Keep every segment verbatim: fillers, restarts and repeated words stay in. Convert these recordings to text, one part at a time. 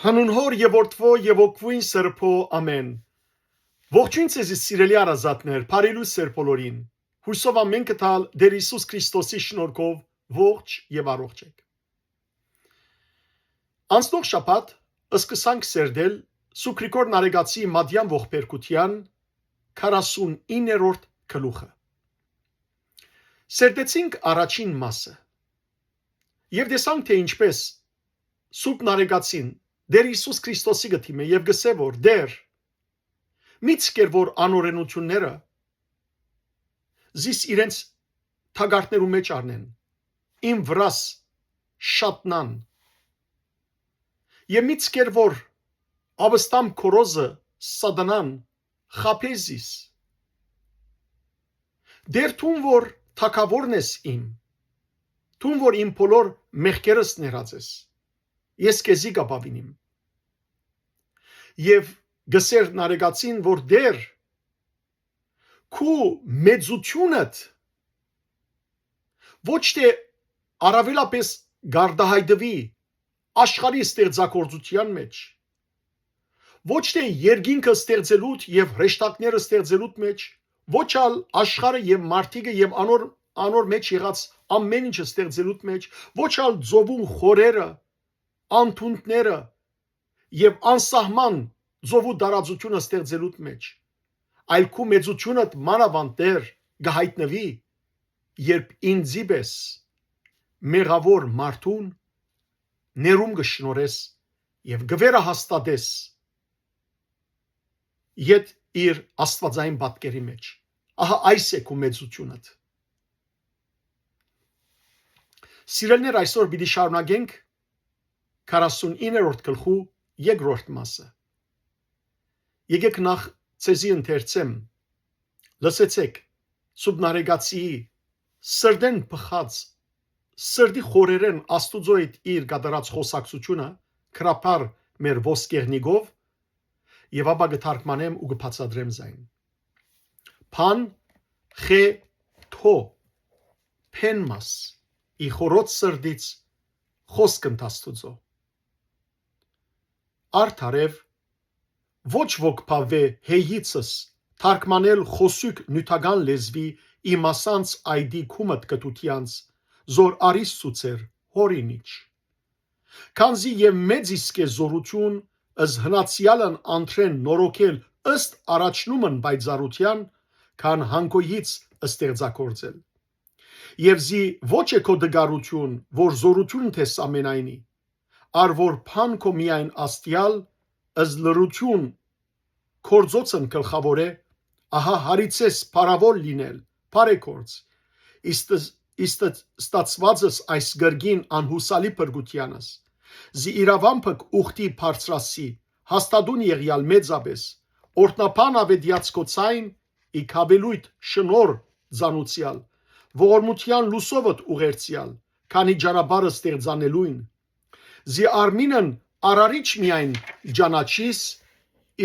Հանուն Հօր եւ Որդւոյ եւ Հոգւոյն Սրբոյ, ամէն։ Ողջոյն ձեզի, սիրելի հարազատներ, բարի լոյս ձեր բոլորին։ Յուսով ամէն կը տալ Տէր Յիսուս Քրիստոսի շնորհքով ողջ եւ առողջ էք։ Անցնող շաբաթ սկսանք սերտել Սուրբ Գրիգոր Նարեկացի մատեան ողբերգութեան քառասունիններորդ գլուխը։ Սերտեցինք առաջին մասը եւ տեսանք, թէ ինչպէս Սուրբ Նարեկացին Տէր Յիսուս Քրիստոսի կը դիմէ եւ կ'ըսէ որ, «Տէր, մի ձգեր որ անօրենութիւնները զիս իրենց թակարդներու մէջ առնեն, իմ վրաս շատնան, եւ մի ձգեր որ աբստամ քորոզը, սատանան, խաբէ զիս։ Տէր, դուն որ թագաւորն ես իմ, դուն որ իմ բոլոր մեղքերս ներած ես, ես քեզի կ'ապավինիմ»։ Եւ կ'ըսէր Նարեկացին որ, «Տէր, քու մեծութիւնդ ոչ թէ առաւելապէս կ'արտայայտուի աշխարհի ստեղծագործութեան մէջ, ոչ թէ երկինքը ստեղծելուդ եւ հրեշտակները ստեղծելուդ մէջ, ոչ ալ աշխարհը եւ մարդիկը եւ անոր, անոր մէջ եղած ամէն ինչը ստեղծելուդ մէջ, ոչ ալ ծովուն խորերը, անդունդները եւ անսահման ծովու տարածութիւնը ստեղծելուդ մէջ, այլ քու մեծութիւնդ մանաւանդ, Տէր, կը յայտնուի, երբ ինծի պէս մեղաւոր մարդուն ներում կը շնորհես եւ կը վերահաստատես յետ իր աստուածային պատկերի մէջ։ Ահա այս է քու մեծութիւնդ»։ Սիրելիներ, այսօր պիտի շարունակենք քառասունիններորդ գլխու երկրորդ մասը։ Եկէք նախ ձեզի ընթերցեմ։ Լսեցէք Սուրբ Նարեկացիի սրտէն բխած, սրտի խորերէն Աստուծոյ իր կատարած խօսակցութիւնը, գրաբար մեր ոսկեղնիկով, եւ ապա կը թարգմանեմ ու կը բացատրեմ զայն։ Բան խե թո, փեն մաս, ի խորոց սրտից խօսք ընդ Աստուծոյ։ Արդարեւ, ոչ ոք բաւէ հեյիցս թարգմանել խօսուք նիւթական լեզուի իմասանց այդի քու մտքտութեանց, զոր արիս ցուցեր հորինիչ։ Քանզի եւ մեծ իսկ է զորութիւն ըս հնացեալն անտրեն նորոգել ըստ առաջնումն պայծառութեան, քան հանգոյից ստեղծագործել։ Եւ զի ոչ է քո դգարութիւն, որ զորութիւն թես ամենայնի, առ որ փան քո միայն աստիալ, ըս լրութիւն գործոցն գլխաւոր է, ահա հարիցես փառաւոր լինել, բարեգործ, իսկ, իսկ ստացուածս այս գրգին անհուսալի փրկութեանս, զի իրաւամբը ուխտի բարձրասի, հաստատուն եղեալ մեծապէս, օրհնաբան աւետեաց քո ցայն, ի գաւելույթ շնոր ծանուցեալ, ողորմութեան լուսովդ ուղերձեալ, քանի ճանապարհը ստեղծանելույն, զի արմինն արարիչ միայն ճանաչիս,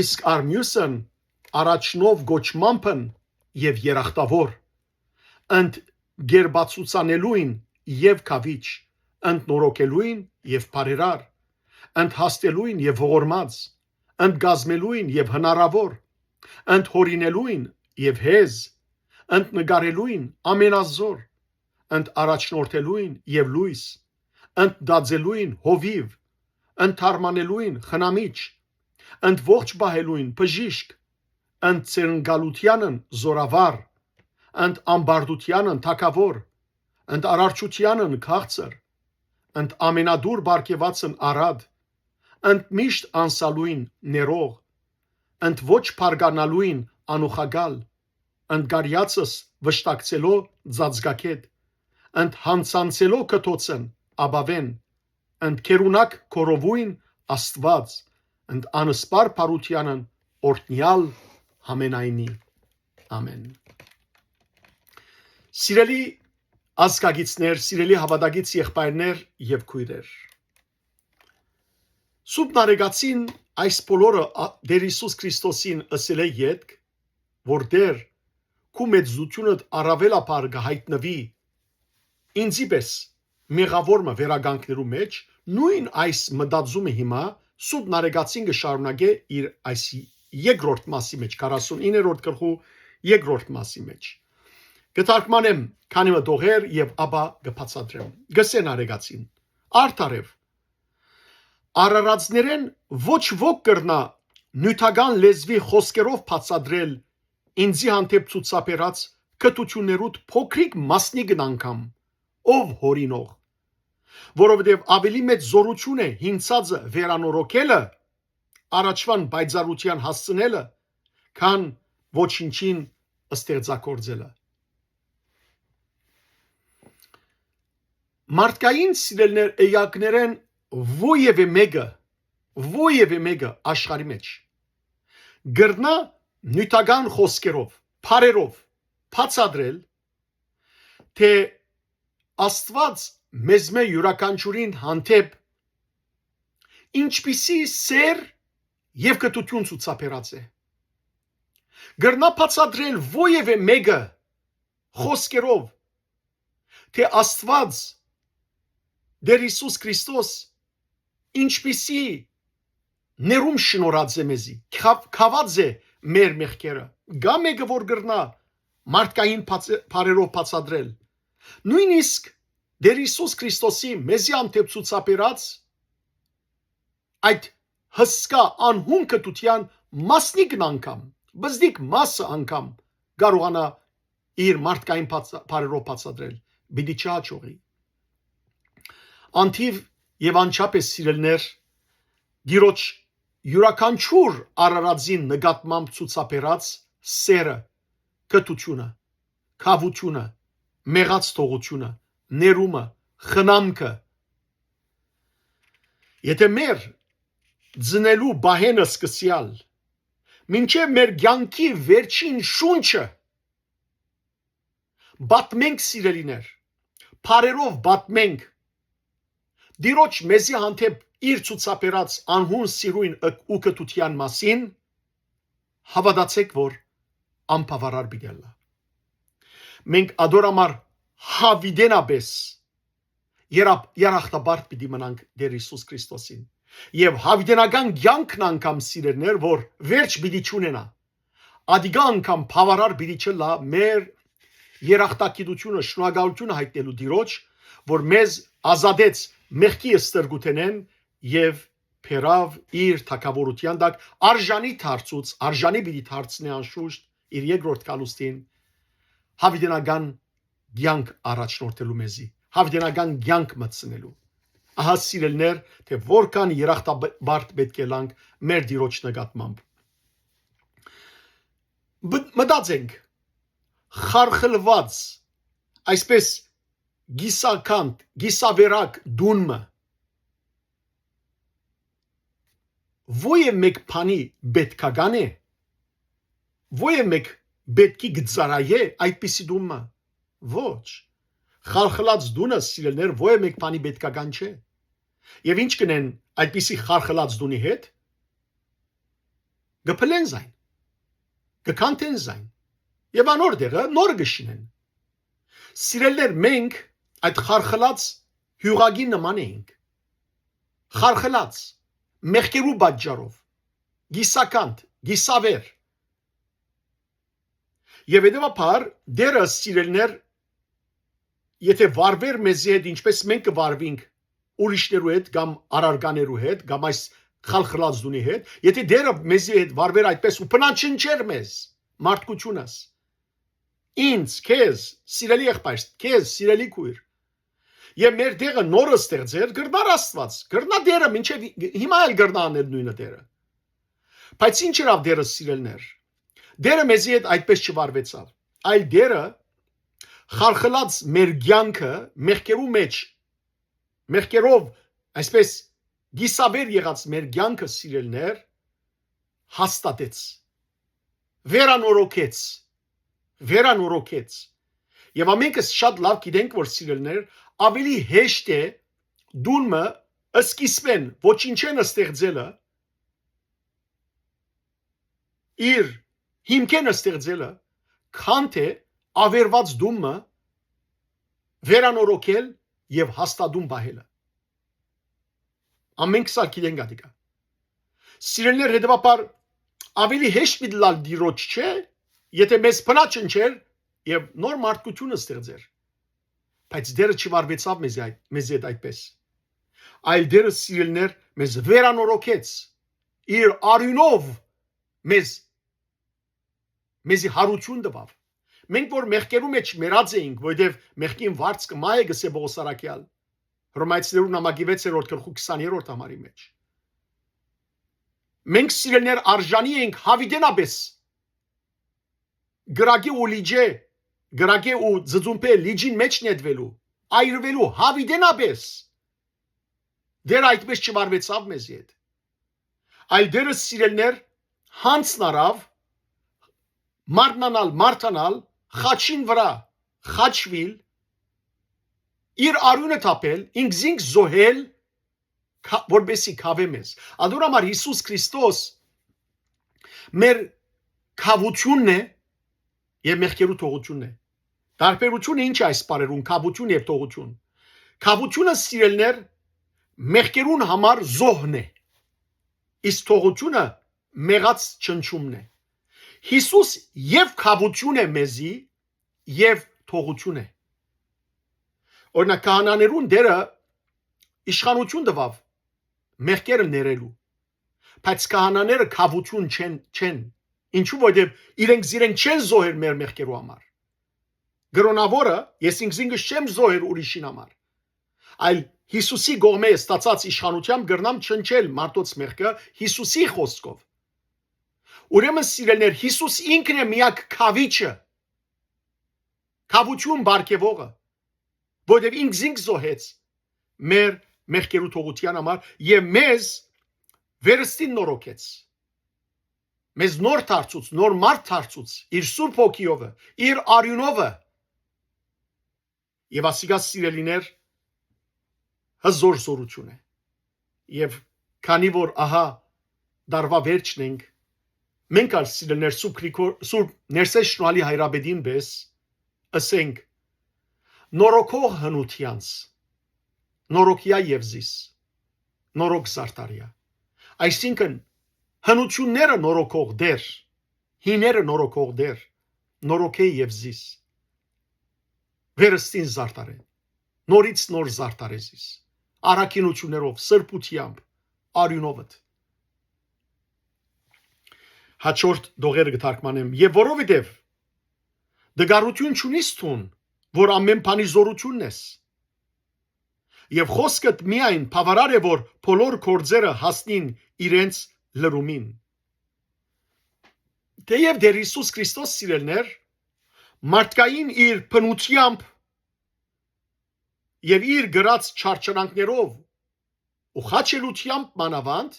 իսկ արմիուսն առաջնով գոչմամբն եւ երախտաւոր, ընդ գերբացուցանելույն եւ գավիչ, ընդ նորոգելույն եւ բարերար, ընդ հաստելույն եւ ողորմած, ընդ կազմելույն եւ հնարաւոր, ընդ հորինելույն եւ հեզ, ընդ նկարելույն ամենազոր, ընդ առաջնորդելույն եւ լոյս, ընդ դածելույն հովիւ, ընդ թարմանելույն խնամիչ, ընդ ողջ պահելույն բժիշկ, ընդ ցերնկալութեանն զորավար, ընդ ամբարտութեանն թագաւոր, ընդ արարչութեանն քաղցր, ընդ ամենադուր պարգեւածն արատ, ընդ միշտ անսալույն ներող, ընդ ոչ բարգանալույն անուխակալ, ընդ կարիացս վշտակցելով ծածկագետ, ընդ յանցանցելով կտոցն ապավեն, ընդ գերունակ քորովույն Աստուած, ընդ անսպար բարութեանն օրհնեալ համենայնի։ Ամեն։ Սիրելի ազգագիցներ, սիրելի հաւատագից եղբայրներ եւ քոյրեր, Սուրբ Նարեկացին այս բոլորը ա-, Տէր Յիսուս Քրիստոսին ըսելէ ետք, որ Տէր, քու մեծութիւնդ առաւելաբար կը յայտնուի ինծի պէս մեղաւոր մը վերականգներու մէջ, նոյն այս մտածումը հիմա Սուտ Նարեկացին կը շարունակէ իր այս երկրորդ մասի մեջ, քառասունիններորդ գլխու երկրորդ մասի մեջ։ Կը թարգմանեմ քանի մը տողեր եւ ապա կը բացատրեմ։ Գսե Նարեկացին. «Արդարեւ, արարածներէն ոչ ոք կրնա նիւթական լեզուի խօսքերով բացատրել ինծի հանդէպ ցուցաբերած կտութիւններուդ փոքրիկ մասնիկն անգամ, ով յօրինող, որովհետեւ աւելի մեծ զօրութիւն է հինցածը վերանորոգելը, առաջուան պայծառութեան հասցնելը, քան ոչինչին ստեղծագործելը»։ Մարդկային, սիրելիներ, էակներէն որեւէ մէկը, որեւէ մէկը աշխարհի մեջ կրնայ նիւթական խօսքերով, բառերով բացատրել, թէ Աստուած մեզմէ յուրաքանչիւրին հանդէպ ինչպիսի սէր եւ կտութիւն ցուցաբերած է։ Կրնայ բացատրել որեւէ մէկը խօսքերով, թէ Աստուած, Տէր Յիսուս Քրիստոս, ինչպիսի ներում շնորհած է մեզի, քաւ-, քաված է մեր մեղքերը։ Կա՞ մէկը, որ կրնայ մարդկային բաց-, բառերով բացատրել։ Նոյնիսկ Տէր Յիսուս Քրիստոսի մեզի հանդէպ ցուցաբերած այդ հսկայ անհուն կտութեան մասնիկն անգամ, բզդիկ մասը անգամ կարողանայ իր մարդկային բաց-, բառերով բացատրել, պիտի չհաջողի։ Անթիւ եւ անչափ է, սիրելիներ, Տիրոջ յուրաքանչիւր արարածին նկատմամբ ցուցաբերած սէրը, կտութիւնը, քաւութիւնը, մեղած թողութիւնը, ներումը, խնամքը։ Եթէ մեր ծնելու պահէն սկսեալ մինչեւ մեր կեանքի վերջին շունչը պատմենք, սիրելիներ, բառերով պատմենք Տիրոջ մեզի հանդէպ իր ցուցաբերած անհուն սիրոյն ը-, ու կտութեան մասին, հաւատացէք, որ անբաւարար պիտի ըլլայ։ Մենք ատոր համար յաւիտենապէս երապ-, երախտապարտ պիտի մնանք Տէր Յիսուս Քրիստոսին։ Եւ յաւիտենական կեանքն անգամ, սիրելիներ, որ վերջ պիտի չունենայ, ատիկա անգամ բաւարար պիտի չըլլայ մեր երախտագիտութիւնը, շնորհակալութիւնը յայտնելու Տիրոջ, որ մեզ ազատեց մեղքի ստրկութենէն եւ բերաւ իր թագաւորութեան տակ, արժանի դարձուց, արժանի պիտի դարձնէ անշուշտ իր երկրորդ գալուստին, յաւիտենական կեանք առաջնորդելու մեզի, յաւիտենական կեանք մտցնելու։ Ահա, սիրելիներ, թէ որքան երախտապարտ պէտք է լանք մեր Տիրոջ նկատմամբ։ Բ-, մտածենք, խարխլուած, այսպես կիսականդ, կիսավերակ տուն մը, ո-, ե-, մէկ բանի պէտքական է, ո-, ե-, մէկ պէտքի կը ծառայէ այդպիսի տուն մը։ Ոչ։ Խարխլած տունը, սիրելիներ, ո-, ե-, մէկ բանի պէտքական չէ։ Եւ ինչ կ'ընեն այդպիսի խարխլած տունի հետ։ Կը փլեն զայն, կը քանթեն զայն, եւ անոր տեղը նոր կը շինեն։ Սիրելիներ, մենք այդ խարխլած յուղակի նման էինք։ Խարխլած, մեղքերու պատճառով, կիսականդ, կիսավեր։ Եւ հետեւաբար Տերը, սիրելիներ, եթէ վարվեր մեզի հետ, ինչպես մենք կը վարվինք ուրիշներու հետ կամ առարկաներու հետ, կամ այս խալխլած տունի հետ, եթէ Տերը մեզի հետ վարվեր այդպես ու բնաջնջեր մեզ, մարդկութիւնս, ինձ, քեզ, սիրելի եղբայր, քեզ, սիրելի քույր, եւ մեր տեղը նորը ստեղծեր, կրնար Աստուած, կրնա Տերը, մինչեւ հիմա էլ կրնա անել նոյնը Տերը։ Բայց ինչ ըրաւ Տերը, սիրելիներ։ Տերը մեզի հետ այդպես չվարվեցաւ, այլ Տերը խարխլած մեր կեանքը, մեղքերու մեջ, մեղքերով, այսպես, կիսավեր եղած մեր կեանքը, սիրելիներ, հաստատեց, վերանորոգեց, վերանորոգեց։ Եւ ամենքս շատ լավ գիտենք, որ, սիրելիներ, ավելի հեշտ է տուն մը սկիզբեն ոչինչէն ստեղծելը, իր հիմքէն ստեղծելը, քան թէ ավերված տուն մը վերանորոգել եւ հաստատուն պահելը։ Ամենքս ալ գիտենք ատիկա։ Սիրելիներ, հետեւաբար, ավելի հեշտ պիտի լալ Տիրոջ, չէ՞, եթե մեզ բնա չնչեր եւ նոր մարդկութիւնը ստեղծեր։ Բայց Տերը չվարվեցաւ մեզի այդ, մեզի հետ այդպես։ Այլ Տերը, սիրելիներ, մեզ վերանորոգեց, իր արիւնով մեզ, մեզի յարութիւն տուաւ։ Մենք որ մեղքերու մէջ մեռած էինք, որովհետեւ մեղքին վարձքը մահ է, կ'ըսէ Պողոս առաքեալ Հռոմայեցիներուն նամակի վեցերորդ գլխու քսաներորդ համարի մէջ։ Մենք, սիրելիներ, արժանի ենք յաւիտենապէս կրակի ու լիճէ, կրակէ ու ծծումբէ լիճին մէջ նետուելու, այրուելու յաւիտենապէս։ Տերը այդպես չվարվեցաւ մեզի հետ։ Այլ Տերը, սիրելիներ, յանձն առաւ մարմնանալ, մարդանալ, խաչին վրայ խաչուիլ, իր արիւնը թափել, ինքզինք զոհել, քա-, որպեսզի քաւէ մեզ։ Ատոր համար Յիսուս Քրիստոս մեր քաւութիւնն է եւ մեղքերու թողութիւնն է։ Տարբերութիւնը ի՞նչ է այս բառերուն, քաւութիւն եւ թողութիւն։ Քաւութիւնը, սիրելիներ, մեղքերուն համար զոհն է, իսկ թողութիւնը մեղաց չնչումն է։ Յիսուս եւ քաւութիւն է մեզի, եւ թողութիւն է։ Օրինակ, քահանաներուն Տերը իշխանութիւն տուաւ մեղքերը ներելու, բայց քահանաները քաւութիւն չեն, չեն։ Ինչու՞, որովհետեւ իրենք զիրենք չեն զոհեր մեր մեղքերու համար։ Կրօնաւորը, ես ինքզինքս չեմ զոհեր ուրիշին համար, այլ Յիսուսի կողմէ ստացած իշխանութեամբ կրնամ չնչել մարդոց մեղքը Յիսուսի խօսքով։ Ուրեմն, սիրելիներ, Յիսուս ինքն է միակ քաւիչը, քաւութիւն պարգեւողը, որովհետեւ ինքզինք զոհեց մեր մեղքերու թողութեան համար եւ մեզ վերստին նորոգեց։ Մեզ նոր դարձուց, նոր մարդ դարձուց, իր Սուրբ Հոգիովը, իր արիւնովը։ Եւ ասիկա, սիրելիներ, հզոր զորութիւն է։ Եւ քանի որ ահա տարուայ վերջն ենք, մենք ալ, սիրելիներ, Սուրբ Գրիգոր, Սուրբ Ներսէս Շնորհալի հայրապետին պէս ըսենք. «Նորոգող հնութեանց, նորոգեա եւ զիս, նորոգ զարդարեա»։ Այսինքն, հնութիւնները նորոգող Տէր, հիները նորոգող Տէր, նորոգէ եւ զիս, վերստին զարդարէ, նորից նոր զարդարէ զիս, առաքինութիւններով, սրբութեամբ, արիւնովդ։ Հաջորդ դողերը կը թարգմանեմ. «Եւ որովհետեւ տկարութիւն չունիս դուն, որ ամէն բանի զորութիւնն ես, եւ խօսքդ միայն բաւարար է, որ բոլոր գործերը հասնին իրենց լրումին»։ Թեեւ Տէր Յիսուս Քրիստոս, սիրելիներ, մարդկային իր բնութեամբ եւ իր կրած չարչարանքներով ու խաչելութեամբ մանաւանդ,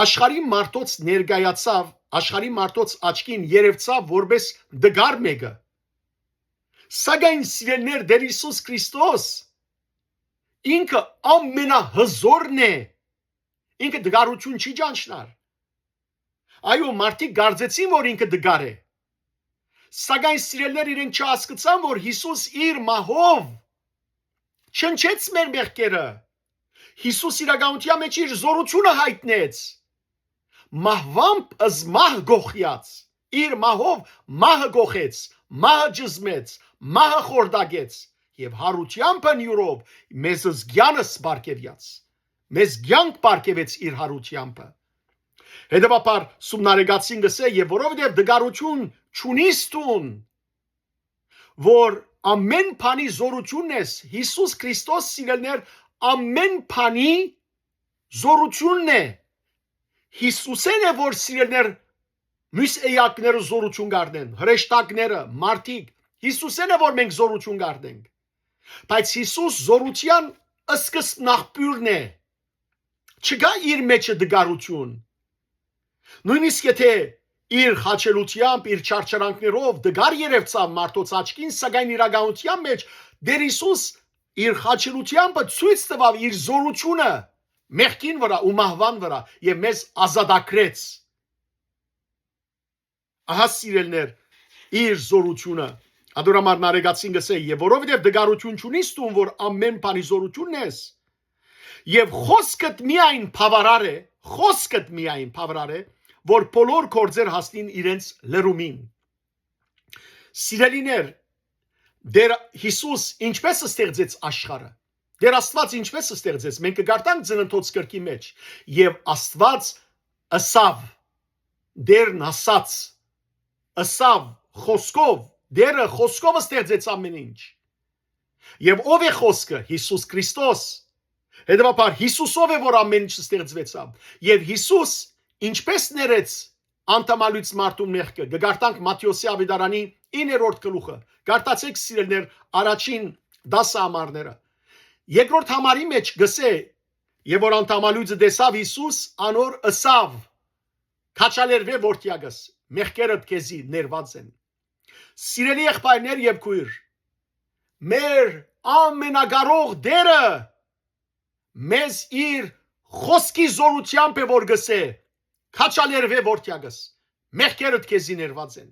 աշխարհի մարդոց ներկայացաւ, աշխարհի մարդոց աչքին երեւցաւ որպէս տկար մէկը։ Սակայն, սիրելիներ, Տէր Յիսուս Քրիստոս ինքը ամենահզորն է, ինքը տկարութիւն չի ճանչնար։ Այո, մարդիկ կարծեցին, որ ինքը տկար է, սակայն, սիրելիներ, իրենք չհասկցան, որ Յիսուս իր մահով չնչեց մեր մեղքերը։ Յիսուս իրականութեան մէջ իր զորութիւնը յայտնեց։ Մահուամբ ըզ մահ գողեաց, իր մահով մահը գողեց, մահը ճզմեց, մահը խորտակեց եւ յարութեամբն իւրով մեզ զգիանս պարգեւեաց։ Մեզ կեանք պարգեւեց իր յարութեամբը։ Հետեւաբար, Սուրբ Նարեկացին կ'ըսէ. «Եւ որովհետեւ տկարութիւն չունիս դուն, որ ամէն բանի զորութիւնն ես», Յիսուս Քրիստոս, սիրելիներ, ամէն բանի զորութիւնն է։ Յիսուսէն է, որ, սիրելիներ, միւս էակները զորութիւն կ'առնեն, հրեշտակները, մարդիկ, Յիսուսէն է, որ մենք զորութիւն կ'առնենք։ Բայց Յիսուս զորութեան սկզբնաղբիւրն է։ Չկայ իր մէջը տկարութիւն։ Նոյնիսկ եթէ իր խաչելութեամբ, իր չարչարանքներով տկար երեւցաւ մարդոց աչքին, սակայն իրականութեան մէջ Տէր Յիսուս իր խաչելութեամբը ցոյց տուաւ իր զորութիւնը մեղքին վրայ ու մահուան վրայ եւ մեզ ազատագրեց։ Ահա, սիրելիներ, իր զորութիւնը։ Ատոր համար Նարեկացին կ'ըսէ. «Եւ որովհետեւ տկարութիւն չունիս դուն, որ ամէն բանի զորութիւնն ես, եւ խօսքդ միայն բաւարար է», խօսքդ միայն բաւարարէ, որ բոլոր գործեր հասնին իրենց լրումին։ Սիրելիներ, Տեր Յիսուս ինչպե՞ս ստեղծեց աշխարհը, Տեր Աստուած ինչպե՞ս ստեղծեց, մենք կկարդանք Ծննդոց գրքի մէջ, եւ Աստուած ըսաւ, Տերն ասաց, ըսաւ, խօսքով, Տերը խօսքով ստեղծեց ամեն ինչ։ Եւ ո՞վ է խօսքը, Յիսուս Քրիստոս։ Հետեւաբար Յիսուսով է, որ ամեն ինչ ստեղծուեցաւ։ Եւ Յիսուս ինչպե՞ս ներեց անդամալոյց մարդուն մեղքը, կկարդանք Մատթէոսի աւետարանի իններորդ գլուխը։ Կարդացէք, սիրելիներ, առաջին տասը համարները։ Երկրորդ համարի մէջ գսէ, եւ որ անդամալոյցը տեսաւ Յիսուս, անոր ըսաւ. «Քաջալերուէ, որդեակս, մեղքերդ քեզի ներուած են»։ Սիրելի եղբայրներ եւ քոյր, մեր ամենակարող Տերը մեզ իր խօսքի զօրութեամբ է որ գսէ. «Քաջալերուէ, որդեակս, մեղքերդ քեզի ներուած են»։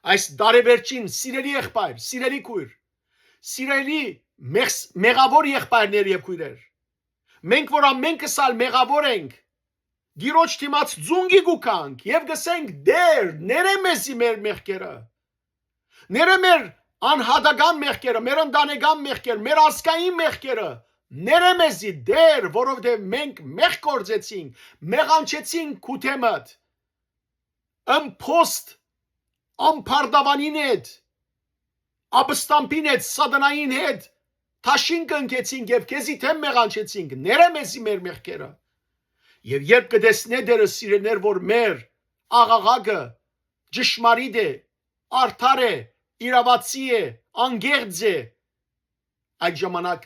Այս դարեվերջին, սիրելի եղբայր, սիրելի քոյր, սիրելի մեղս-, մեղաւոր եղբայրներ եւ քոյրեր, մենք որ ամենքս ալ մեղաւոր ենք, Տիրոջ դիմաց ծունկի կու գանք եւ գսենք. «Տեր, ներէ մեզի մեր մեղքերը, ներէ մեր անհատական մեղքերը, մեր ընտանեկան մեղքերը, մեր ազգային մեղքերը, ներէ մեզի, Տեր, որովհետեւ մենք մեղք գործեցինք, մեղանչեցինք քու դէմդ, ըմբոստ, ամբարտաւանին հետ, ապստամբին հետ, սատանային հետ, դաշինք ընկեցինք եւ քեզի դէմ մեղանչեցինք, ներէ մեզի մեր մեղքերը»։ Եւ երբ կը տեսնէ Տերը, սիրելիներ, որ մեր աղաղակը ճշմարիտ է, արդար է, իրաւացի է, անկեղծ է, այդ ժամանակ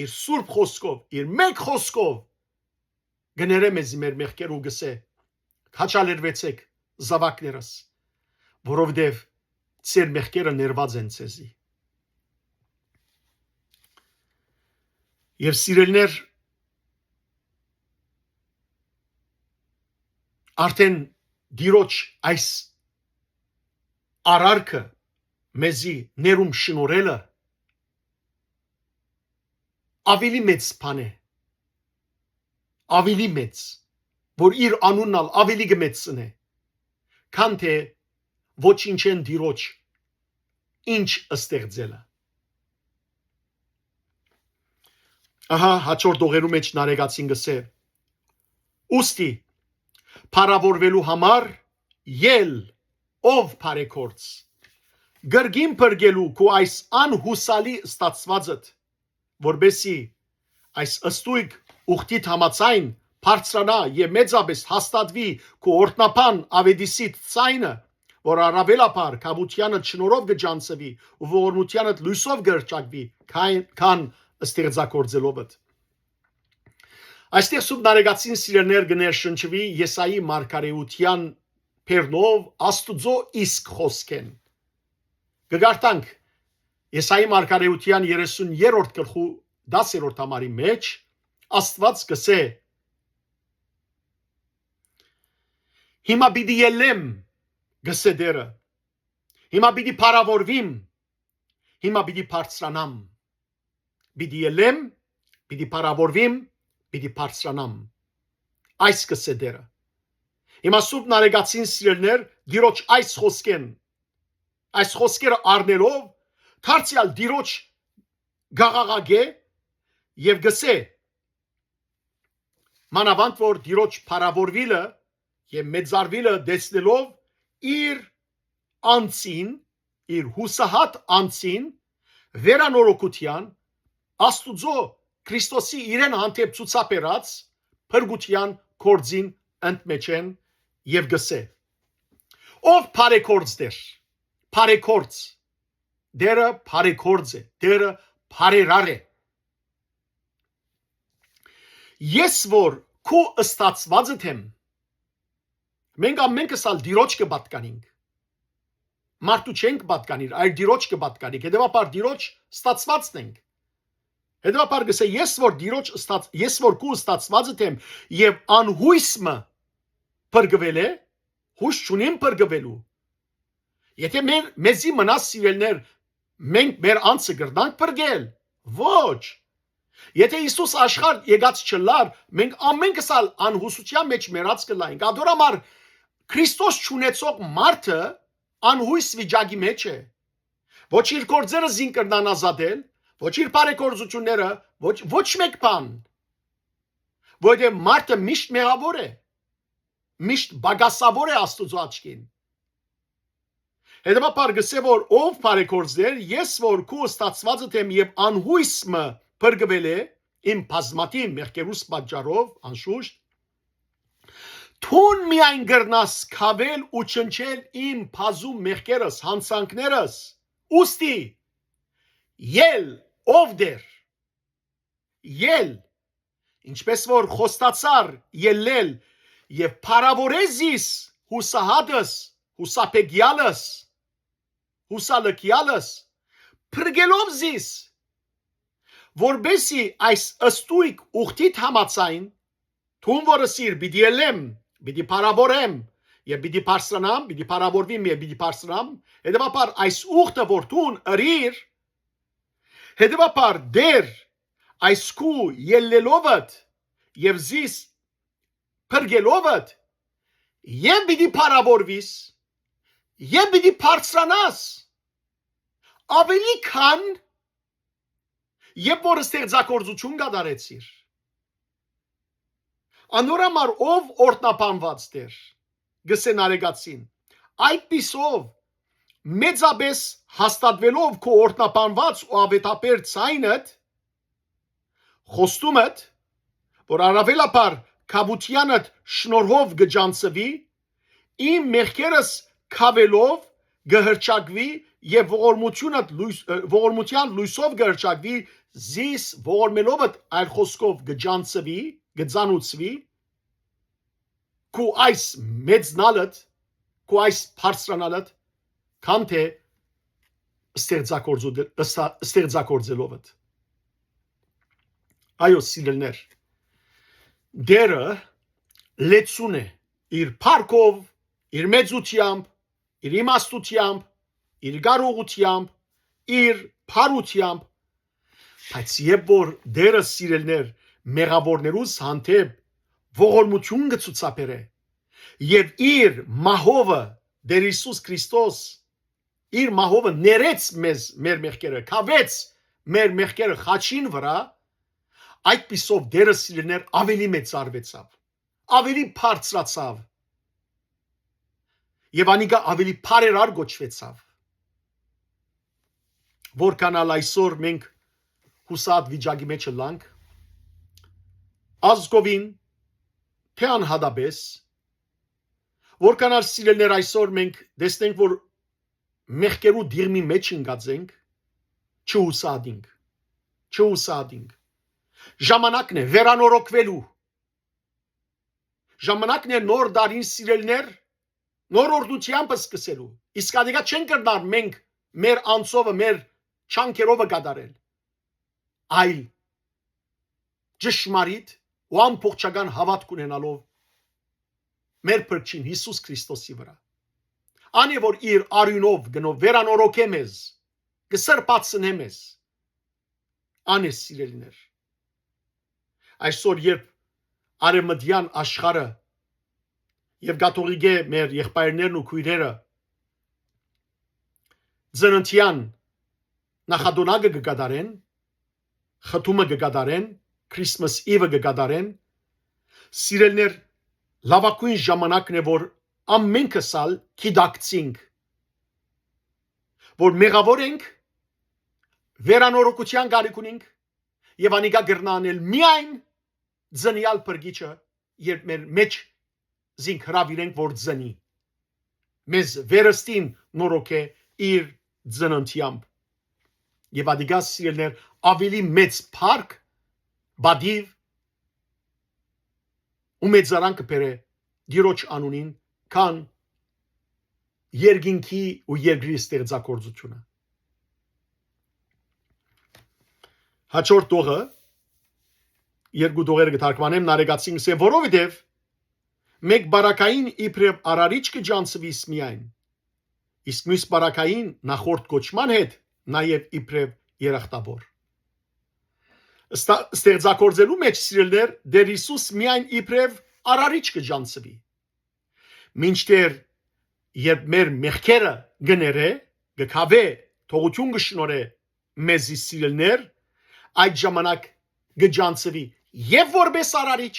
իր սուրբ խօսքով, իր մէկ խօսքով կը ներէ մեզի մեր մեղքերը ու գսէ. «Քաջալերուեցէք, զաւակներս, որովհետեւ ձեր մեղքերը ներուած են ձեզի»։ Եւ սիրելիներ, արդեն Տիրոջ այս արարքը, մեզի ներում շնորհելը, աւելի մեծ բան է, աւելի մեծ, որ իր անունն ալ աւելի կը մեծցնէ, քան թէ ոչինչէն Տիրոջ ինչ ստեղծելը։ Ահա հաջորդ դողերու մէջ Նարեկացին գսէ. «Ուստի, փառաւորուելու համար ել, ով բարեգործ, կրկին փրկելու քու այս անհուսալի ստացուածդ, որպեսզի այս ստույգ ուխտիդ համաձայն բարձրանայ եւ մեծապէս հաստատուի քու օրհնաբան աւետիսիդ ձայնը, որ առաւելաբար քաւութեանդ շնորհով կը ճանչցուի ու ողորմութեանդ լոյսով կը հռչակուի, քան, քան ստեղծագործելովդ»։ Այստեղ Սուրբ Նարեկացին, սիրելիներ, կը ներշնչուի Եսայի մարգարէութեան բեռնով Աստուծոյ իսկ խօսքէն։ Կը կարդանք Եսայի մարգարէութեան երեսուն երրորդ գլխու դասերորդ համարի մէջ, Աստուած կսէ. «Հիմա պիտի ելլեմ», կսէ Տերը, «հիմա պիտի փառաւորվիմ, հիմա պիտի բարձրանամ»։ Պիտի ելլեմ, պիտի փառաւորվիմ, պիտի բարձրանամ։ Այս կսէ Տերը։ Հիմա Սուրբ Նարեկացին, սիրելիներ, Տիրոջ այս խօսքէն, այս խօսքերը առնելով, դարձեալ Տիրոջ կ'աղաղակէ եւ կսէ, մանաւանդ որ Տիրոջ փառաւորուիլը եւ մեծարուիլը տեսնելով իր անձին, իր յուսահատ անձին, վերանորոգութեան, Աստուծոյ Քրիստոսի իրեն հանդէպ ցուցաբերած փրկութեան գործին ընդմէջէն, եւ կսէ. «Ով բարեգործ Տեր, բարեգործ, Տերը բարեգործ է, Տերը բարերար է։ Ես որ քու ստացուածդ եմ»։ Մենք ամենքս ալ Տիրոջ կը պատկանինք։ Մարդու չենք պատկանիր, այլ Տիրոջ կը պատկանինք։ Հետեւաբար Տիրոջ ստացվածն ենք։ Հետեւաբար կսէ. «Ես որ Տիրոջ ստաց-, ես որ քու ստացվածդ եմ, եւ անհոյս մը փրկուել է, յոյս չունին փրկուելու»։ Եթէ մեր, մեզի մնաս, սիրելիներ, մենք մեր անձը կրնանք փրկել։ Ոչ։ Եթէ Յիսուս աշխարհ եկած չըլլար, մենք ամենքս ալ անհուսութեան մէջ մեռած կ'ըլլայինք։ Ատոր համար Քրիստոս չունեցող մարդը անհոյս վիճակի մէջ է։ Ոչ իր գործերը զինք կրնան ազատել, ոչ իր բարեգործութիւնները, ոչ, ոչ մէկ բան։ Որովհետեւ մարդը միշտ մեղաւոր է, միշտ պակասաւոր է Աստուծոյ աչքին։ Հետեւաբար կ'ըսէ, որ ով բարեգործներ, ես որ քու ստացուածդ եմ եւ անհոյս մը փրկուել է իմ բազմաթիւ մեղքերուս պատճառով, անշուշտ, դուն միայն կրնաս քավել ու չնչել իմ բազում մեղքերս, յանցանքներս, ուստի ել, ով Տէր, ել, ինչպէս որ խոստացար ելլել եւ փառաւորե զիս յուսահատս, յուսաբեկեալս, յուսալքեալս, փրկելով զիս, որպէսզի այս ստույգ ուխտիդ համաձայն, դուն որ ըսիր, պիտի ելլեմ, պիտի փառաւորեմ եւ պիտի բարձրանամ, պիտի փառաւորվիմ եւ պիտի բարձրանամ, հետեւաբար այս ուխտը որ դուն ըրիր, հետեւաբար Տէր, այս քու ելլելովդ եւ զիս փրկելովդ, եւ պիտի փառաւորվիս, եւ պիտի բարձրանաս, աւելի քան երբ որ ստեղծագործութիւն կատարեցիր։ Անոր համար ով օրհնաբանուած Տէր, կ'ըսէ Նարեկացին, այդպիսով մեծապէս հաստատուելով քու օրհնաբանուած ու աւետաբեր ձայնդ, խոստումդ, որ առաւելաբար քաւութեանդ շնորհով կը ճանչցուի, իմ մեղքերս քաւելով կը հռչակուի եւ ողորմութիւնդ լոյս-, ը, ողորմութեան լոյսով կը հռչակուի, զիս ողորմելովդ, այլ խօսքով կը ճանչցուի, կը ծանուցուի, քու այս մեծնալդ, քու այս բարձրանալդ, քան թէ ստեղծագործու-, ըսա-, ստեղծագործելովդ։ Այո, սիրելիներ, Տէրը լեցուն է իր փառքով, իր մեծութեամբ, իր իմաստութեամբ, իր կարողութեամբ, իր փառութեամբ, բայց երբ որ Տէրը, սիրելիներ, մեղաւորներուս հանդէպ ողորմութիւն կը ցուցաբերէ, եւ իր մահովը, Տէր Յիսուս Քրիստոս, իր մահովը ներեց մեզ մեր մեղքերը, քաւեց մեր մեղքերը խաչին վրայ, այդպիսով Տէրը, սիրելիներ, աւելի մեծարուեցաւ, աւելի բարձրացաւ եւ անիկա աւելի բարերար կոչուեցաւ։ Որքան ալ այսօր մենք յուսատ վիճակի մեջ ըլլանք, ազգովին, թէ անհատապէս, որքան ալ, սիրելիներ, այսօր մենք տեսնենք, որ մեղքերու դիղմի մեջ ինկած ենք, չհուսատինք, չհուսատինք։ Ժամանակն է վերանորոգուելու։ Ժամանակն է նոր տարին, սիրելիներ, նոր օրհնութեամբ սկսելու։ Իսկ ատիկա չեն կրնար մենք մեր անցովը, մեր չանքերովը կատարել, այլ ճշմարիտ ու ամբողջական հաւատք ունենալով մեր Փրկչին Յիսուս Քրիստոսի վրայ։ Ան է, որ իր արիւնով գնով վերանորոգէ մեզ, կը սրբացնէ մեզ։ Ան է, սիրելիներ։ Այսօր, երբ արեւմտեան աշխարհը եւ կաթողիկէ մեր եղբայրներն ու քոյրերը ծննդեան նախատոնակը կը կատարեն, խթումը կը կատարեն, Christmas Eve-ը կը կատարեն, սիրելիներ, լաւագոյն ժամանակն է, որ ամենքս ալ գիտակցինք, որ մեղաւոր ենք, վերանորոգութեան կարիք ունենք եւ անիկա կրնայ անել միայն ծնեալ Փրկիչը, երբ մեր մեջ զինք հրաւիրենք, որ ծնի, մեզ վերստին նորոգէ իր ծննդեամբ։ Եւ ատիկա, սիրելիներ, աւելի մեծ փառք, պատիւ ու մեծարան կը բերէ Տիրոջ անունին, քան երկինքի ու երկրի ստեղծագործութիւնը։ Հաջորդ տողը, երկու տողերը կը թարգմանեմ, Նարեկացին կ'ըսէ, որովհետեւ մէկ պարագային իբրեւ արարիչ կը ճանչցուիս միայն, իսկ միւս պարագային նախորդ կոչման հետ նաեւ իբրեւ երախտապեհ։ Ստա-, ստեղծագործելու մէջ, սիրելիներ, Տէր Յիսուս միայն իբրեւ արարիչ կը ճանչցուի։ Մինչդեռ երբ մեր մեղքերը կը ներէ, կը քաւէ, թողութիւն կը շնորհէ մեզի, սիրելիներ, այդ ժամանակ կը ճանչցուի եւ որպէս արարիչ,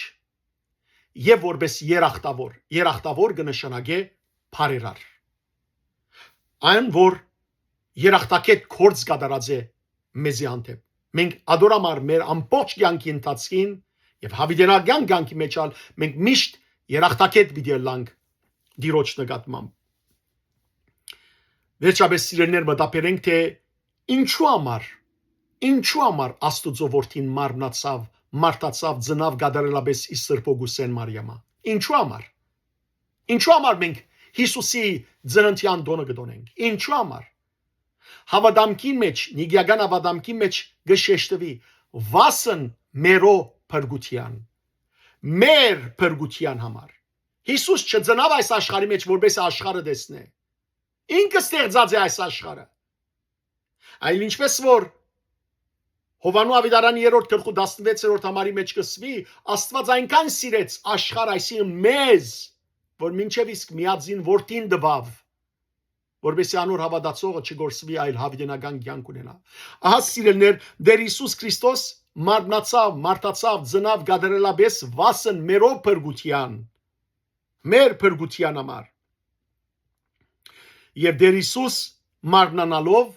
եւ որպէս երախտաւոր։ Երախտաւոր կը նշանակէ բարերար։ Այն, որ երախտագէտ գործ կատարած է մեզի հանդէպ։ Մենք ատոր համար մեր ամբողջ կեանքի ընթացքին եւ յաւիտենական կեանքի մեջ ալ մենք միշտ երախտագէտ պիտի ըլլանք Տիրոջ նկատմամբ։ Վերջապէս, սիրելիներ, մտաբերենք, թէ ինչու համար, ինչու համար Աստուծոյ որդին մարմնացաւ, մարդացաւ, ծնաւ կատարելապէս իր սրբոյ կուսեն Մարիամը։ Ինչու համար։ Ինչու համար մենք Յիսուսի ծննդեան տօնը կը տօնենք։ Ինչու համար։ Հաւատամքին մէջ, նիգիական հաւատամքին մէջ կը շեշտուի. «Վասն մերո փրկութեան»։ Մեր փրկութեան համար։ Յիսուս չծնաւ այս աշխարհի մէջ, որպէս աշխարհը տեսնէ։ Ինքը ստեղծած է այս աշխարհը։ Այլ ինչպես որ Յովհաննէ աւետարանի երրորդ գլխու տասնվեցերորդ համարի մէջ կը ասուի, Աստուած այնքան սիրեց աշխարհ, այսինքն մեզ, որ մինչեւ իսկ միածին որդին տուաւ, որպեսզի անոր հաւատացողը չկորսուի, այլ յաւիտենական կեանք ունենայ։ Ահա, սիրելիներ, Տէր Յիսուս Քրիստոս մարմնացաւ, մարդացաւ, ծնաւ կատարելապէս վասն մերո փրկութեան, մեր փրկութեան համար։ Եւ Տէր Յիսուս մարմնանալով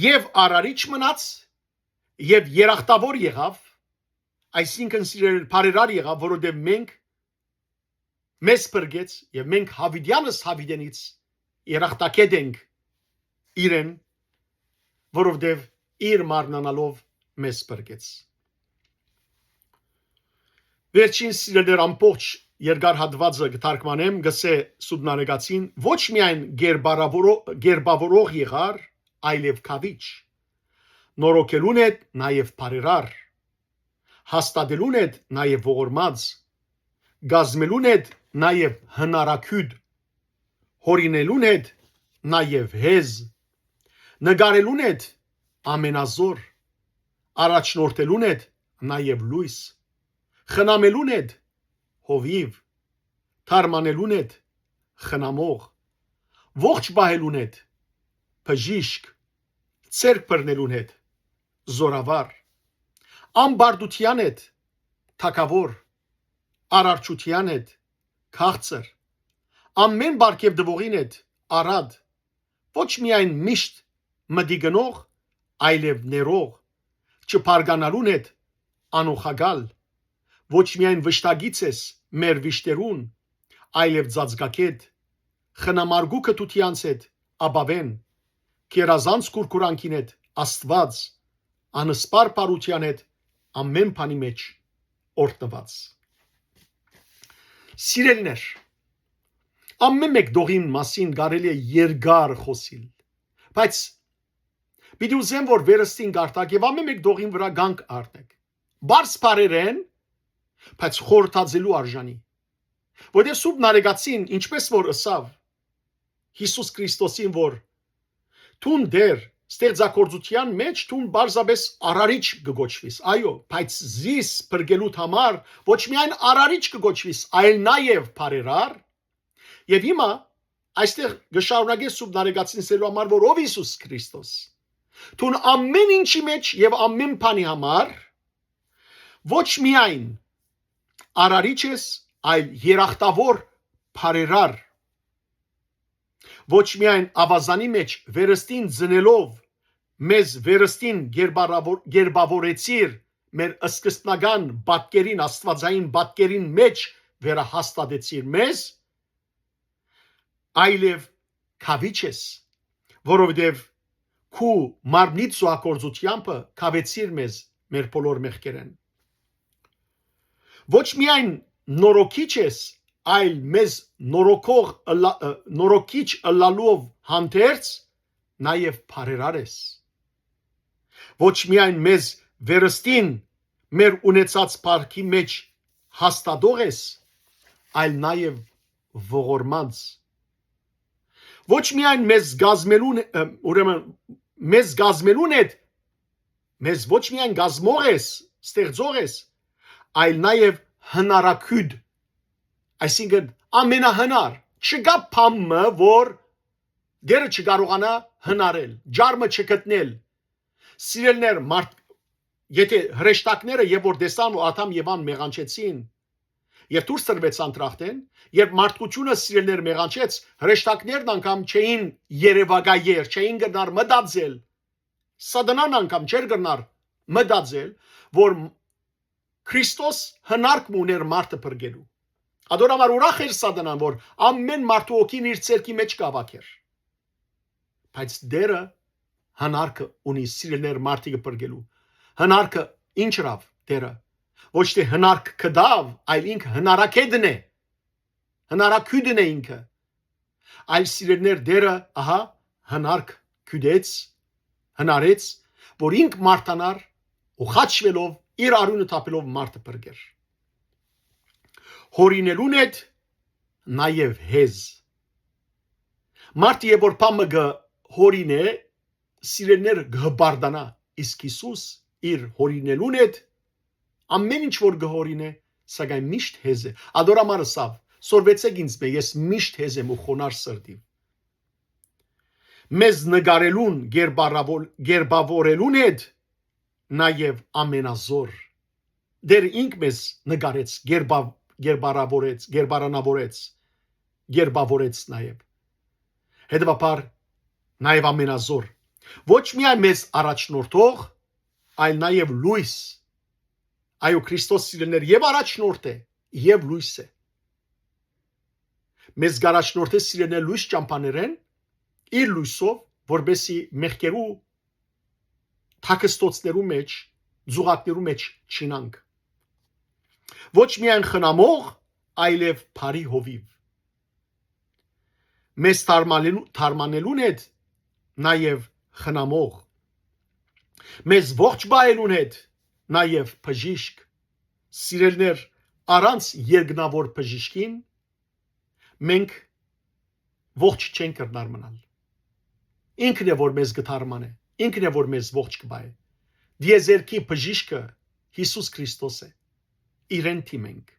եւ արարիչ մնաց, եւ երախտաւոր եղաւ, այսինքն, սիրել, բարերար եղաւ, որովհետեւ մենք մեզ փրկեց եւ մենք յաւիտեանս յաւիտենից երախտագէտ ենք իրեն, որովհետեւ իր մարմնանալով մեզ փրկեց։ Վերջին, սիրելիներ, ամբողջ երկար հատուածը կը թարգմանեմ, գսե Սուրբ Նարեկացին, ոչ միայն գերբարավորո-, գերբավորող եղար, այլեւ քաւիչ։ Նորոգելուն հետ նաեւ բարերար, հաստատելուն հետ նաեւ ողորմած, կազմելուն հետ նաեւ հնարագիւտ, յօրինելուն հետ նաեւ հեզ, նկարելուն հետ ամենազօր, առաջնորդելուն հետ նաեւ լոյս, խնամելուն հետ հովիւ, թարմանելուն հետ խնամող, ողջ պահելուն հետ բժիշկ, ձեռք բռնելուն հետ զօրավար, ամբարտութեան հետ թագաւոր, արարչութեան հետ քաղցր, ամէն պարգեւ տուողին հետ առատ, ոչ միայն միշտ մտի գնող, այլեւ ներող, չբարկանալուն հետ անօղակալ, ոչ միայն վշտագիծ ես մեր վիշտերուն, այլեւ ծածկագէտ, խնամարգու քթութեանց հետ ապաւէն, գերազանց կուրկուրանքին հետ Աստուած, անսպառ բարութեան հետ ամէն բանի մէջ օրհնուած։ Սիրելիներ, ամէն մէկ տողին մասին կարելի է երկար խօսիլ, բայց պիտի ուզեմ, որ վերստին կարդաք եւ ամէն մէկ տողին վրայ կանգ առնեք։ Պարզ բառերէն, բայց խորհրդածելու արժանի։ Որտեղ Սուրբ Նարեկացին, ինչպես որ ըսաւ Յիսուս Քրիստոսին, որ դուն Տէր, ստեղծագործութեան մէջ դուն պարզապէս արարիչ կը կոչուիս, այո, բայց զիս փրկելուդ համար ոչ միայն արարիչ կը կոչուիս, այլ նաեւ բարերար։ Եւ հիմա այստեղ կը շարունակէ Սուրբ Նարեկացին ասելու համար, որ ով Յիսուս Քրիստոս, դուն ամէն ինչի մէջ եւ ամէն բանի համար ոչ միայն արարիչ ես, այլ երախտաւոր բարերար։ Ոչ միայն աւազանի մէջ վերստին ծնելով, մեզ վերստին գերբարաւոր-, գերբաւորեցիր մեր սկզբնական պատկերին, աստուածային պատկերին մէջ վերահաստատեցիր մեզ, այլեւ քաւիչ ես, որովհետեւ քու մարմնիդ զոհագործութեամբը քաւեցիր մեզ մեր բոլոր մեղքերէն։ Ոչ միայն նորոգիչ ես, այլ մեզ նորոգող ըլլա-, ը, նորոգիչ ըլլալով հանդերձ, նաեւ բարերար ես։ Ոչ միայն մեզ վերստին մեր ունեցած փառքի մէջ հաստատող ես, այլ նաեւ ողորմած։ Ոչ միայն մեզ գազմելուն, ը, ուրեմն, մեզ գազմելուն հետ մեզ ոչ միայն կազմող ես, ստեղծող ես, այլ նաև հնարակույտ, այսինքն՝ ամենահնար։ Չկա բան մը, որ Տերը չկարողանայ հնարել, ջարդը չգտնել։ Սիրելիներ, մարդ, եթե հրեշտակները երբ որ տեսան, որ Ադամ Եվան մեղանչեցին, եւ դուրս տրուեցան դրախտէն, երբ մարդկությունը, սիրելիներ, մեղանչեց, հրեշտակներն անգամ չէին երեւակայեր, չէին կրնար մտածել, Սատանան անգամ չէր կրնար մտածել, որ Քրիստոս հնարք մը ունէր մարդը փրկելու։ Ատոր համար ուրախ էր Սատանան, որ ամէն մարդու հոգին իր ձեռքի մէջ կ'հաւաքէր։ Բայց Տերը հնարքը ունի, սիրելիներ, մարդիկը փրկելու։ Հնարքը ինչ ըրաւ Տերը։ Ոչ թէ հնարք կտաւ, այլ ինքը հնարակետն է։ Հնարակույտն է ինքը։ Այլ, սիրելիներ, Տերը, ահա, հնարք գտեց, հնարեց, որ ինք մարտանար ու խաչուելով, իր արիւնը թափելով մարդը փրկեր։ Հորինելուն հետ նաև հեզ։ Մարդը երբ որ բան մը կը հորինէ, սիրելիներ, կը հպարտանայ, իսկ Յիսուս իր հորինելուն հետ ամէն ինչ որ կը հորինէ, սակայն միշտ հեզ է։ Ատոր համար ըսաւ. «Սորվեցէք ինձ մէ, ես միշտ հեզ եմ ու խոնար սրտիւ»։ Մեզ նկարելուն, գերբարաւոր-, գերբաւորելուն հետ նաև ամենազոր։ Տերը ինք մեզ նկարեց, գերբա-, գերբարաւորեց, գերբարանաւորեց, գերբաւորեց նաև։ Հետևաբար նաև ամենազոր։ Ոչ միայն մեզ առաջնորդող, այլ նաև լոյս։ Այո, Քրիստոս, սիրելիներ, եւ առաջնորդ է, եւ լոյս է։ Մեզ կ'առաջնորդէ, սիրելիներ, լոյս ճամբաներէն, իր լոյսով, որպեսզի մեղքերու թաքստոցներու մէջ, ձուղակներու մէջ չինանք։ Ոչ միայն խնամող, այլեւ բարի հովիւ։ Մեզ թարմանելու-, թարմանելուն հետ նաև խնամող։ Մեզ ողջ պահելուն հետ նաև բժիշկ։ Սիրելիներ, առանց երկնաւոր բժիշկին մենք ողջ չենք կրնար մնալ։ Ինքն է, որ մեզ կը թարմանէ, ինքն է, որ մեզ ողջ կը պահէ։ Դիեզերքի բժիշկը Յիսուս Քրիստոս է։ Իրեն դիմենք։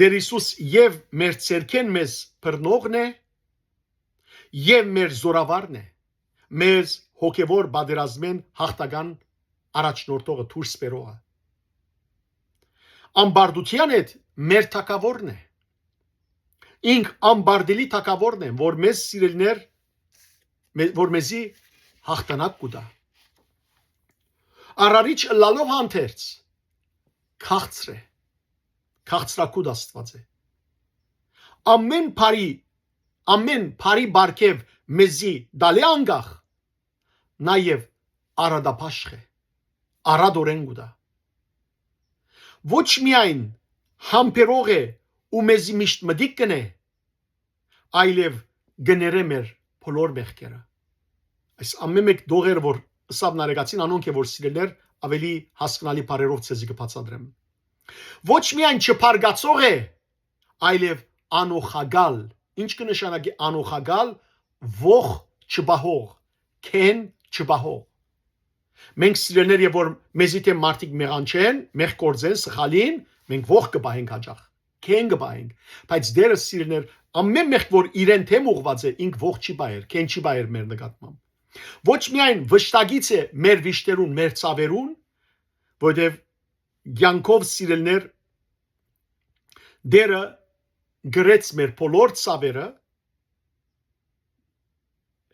Տեր Յիսուս եւ մեր ցերքէն մեզ բռնողն է, եւ մեր զորավարն է, մեզ հոգեվոր պատերազմէն յաղթական առաջնորդողը, դուրս բերողը։ Անպարտութեան հետ մեր թագաւորն է։ Ինք անպարտելի թագաւորն է, որ մեզ, սիրելիներ, մե-, որ մեզի յաղթանակ կու տայ։ Արարիչ ըլլալով հանդերձ, քաղցր է, քաղցրակուտ Աստուած է։ Ամէն բարի, ամէն բարի պարգեւ մեզի տալէ անկախ, նաեւ արատաբաշխ է, արատօրէն կու տայ։ Ոչ միայն համբերող է ու մեզի միշտ մտիկ կ'ընէ, այլեւ կը ներէ մեր բոլոր մեղքերը։ Այս ամէն մէկ դողեր, որ ըսաւ Նարեկացին, անոնք է, որ, սիրելիներ, աւելի հասկնալի բառերով ձեզի կը բացատրեմ։ Ոչ միայն չբարկացող է, այլեւ անօղակալ։ Ինչ կը նշանակի անօղակալ? Ոխ չպահող, քեն չպահող։ Մենք, սիրելիներ, երբ որ մեզի դէմ մարդիկ մեղանչեն, մեղք գործեն, սխալին, մենք ոխ կը պահենք յաճախ, քեն կը պահենք։ Բայց Տերը, սիրելիներ, ամէն մեղք, որ իրեն դէմ ուղղուած է, ինք ոխ չի պահեր, քեն չի պահեր մեր նկատմամբ։ Ոչ միայն վշտագից է մեր վիշտերուն, մեր ցաւերուն, որտեւ կեանքով, սիրելիներ, Տերը կրեց մեր բոլոր ցաւերը,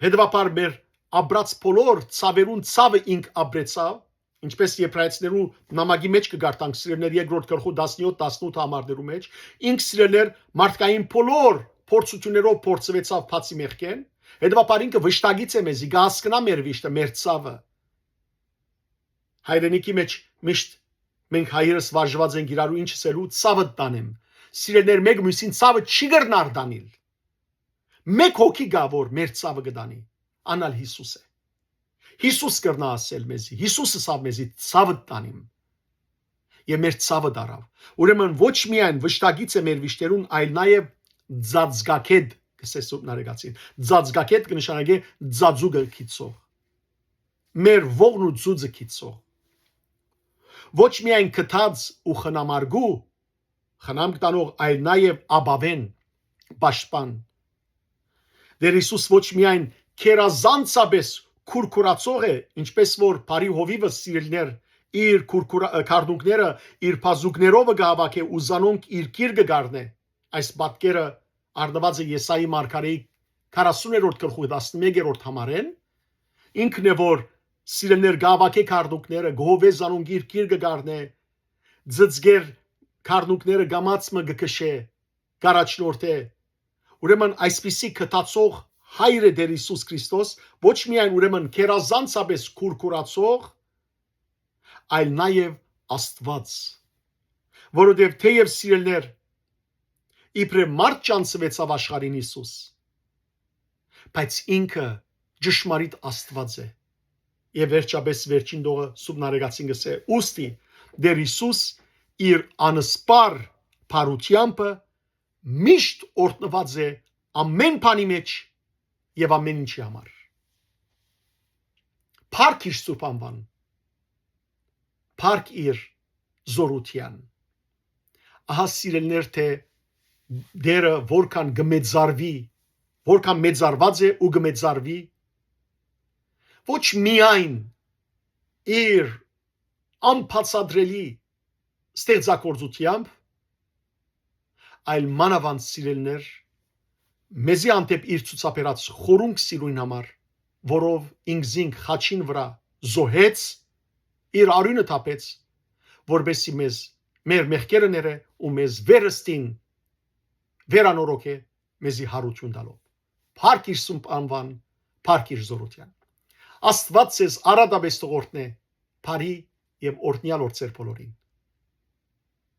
հետեւաբար մեր ապրած բոլոր ցաւերուն ցաւը ինք ապրեցաւ, ինչպես Եբրայեցիներու նամակի մէջ կը կարդանք, սիրելիներ, երկրորդ գլխու տասնյոթ, տասնութ համարներու մէջ, ինք, սիրելիներ, մարդկային բոլոր փորձութիւններով փորձուեցաւ բացի մեղքէն, հետեւաբար ինքը վշտագից է մեզի, կը հասկնայ մեր վիշտը, մեր ցաւը։ Հայրենիքի մէջ միշտ մենք հայերս վարժուած ենք իրարու ինչ ըսելու, «Ցաւդ տանեմ»։ Սիրելիներ, մէկ մյուսին ցաւը չի կրնար տանիլ։ Մէկ հոգի կայ, որ մեր ցաւը կը տանի, ան ալ Յիսուս է։ Յիսուս կրնայ ասել մեզի, Յիսուս ըսաւ մեզի. «Ցաւդ տանիմ»։ Եւ մեր ցաւը տարաւ։ Ուրեմն ոչ միայն վշտագից է մեր վիշտերուն, այլ նաեւ ծածկակետ, կ'ըսէ Սուրբ Նարեկացին։ Ծածկակետ կը նշանակէ ծածուկը գցող։ մեր ողն ու ծուծը գիցող, ոչ միայն գթած ու խնամարկու, խնամք տանող, այլ նաեւ ապաւէն, պաշտպան։ Տեր Յիսուս ոչ միայն գերազանցապէս քուրքուրացող է, ինչպէս որ բարի հովիւը, սիրելիներ, իր քուրքուրա-, ը, քառնունքները իր բազուկներովը կը հաւաքէ ու զանոնք իր գիրկը կ'առնէ։ Այս պատկերը առնուած է Եսայի մարգարեի քառասուներորդ գլխու տասնմեկերորդ համարէն։ Ինքն է, որ, սիրելիներ, կը հաւաքէ քառնունքները, կը հովէ զանոնք իր գիրկը կ'առնէ, ծծկեր քառնունքները կամաց մը կը քշէ, կ'առաջնորդէ։ Ուրեմն այսպիսի գթացող հայր է Տեր Յիսուս Քրիստոս, ոչ միայն, ուրեմն, գերազանցապէս քուրքուրացող, այլ նաեւ Աստուած, որովհետեւ թէեւ, սիրելիներ, իբրեւ մարդ ճանչցուեցաւ աշխարհին Յիսուս, բայց ինքը ճշմարիտ Աստուած է։ Եւ վերջապէս վերջին տողը Սուրբ Նարեկացին կ'ըսէ. ուստի Տեր Յիսուս իր անսպառ բարութեամբը միշտ օրհնուած է ամէն բանի մէջ եւ ամէն ինչի համար։ Փառք իր Սուրբ անուան, փառք իր զօրութեան։ Ահա, սիրելիներ, թէ Տերը որքան կը մեծարուի, որքան մեծարուած է ու կը մեծարուի, ոչ միայն իր անբացատրելի ստեղծագործութեամբ, այլ մանաւանդ, սիրելիներ, մեզի հանդէպ իր ցուցաբերած խորունկ սիրոյն համար, որով ինքզինք խաչին վրայ զոհեց, իր արիւնը թափեց, որպէսզի մեզ, մեր մեղքերը ներէ ու մեզ վերստին վերանորոգէ, մեզի յարութիւն տալով։ Փառք իր Սուրբ անուան, փառք իր զօրութեան։ Աստուած ձեզ առատապէս թող օրհնէ, բարի եւ օրհնեալ օր ձեր բոլորին։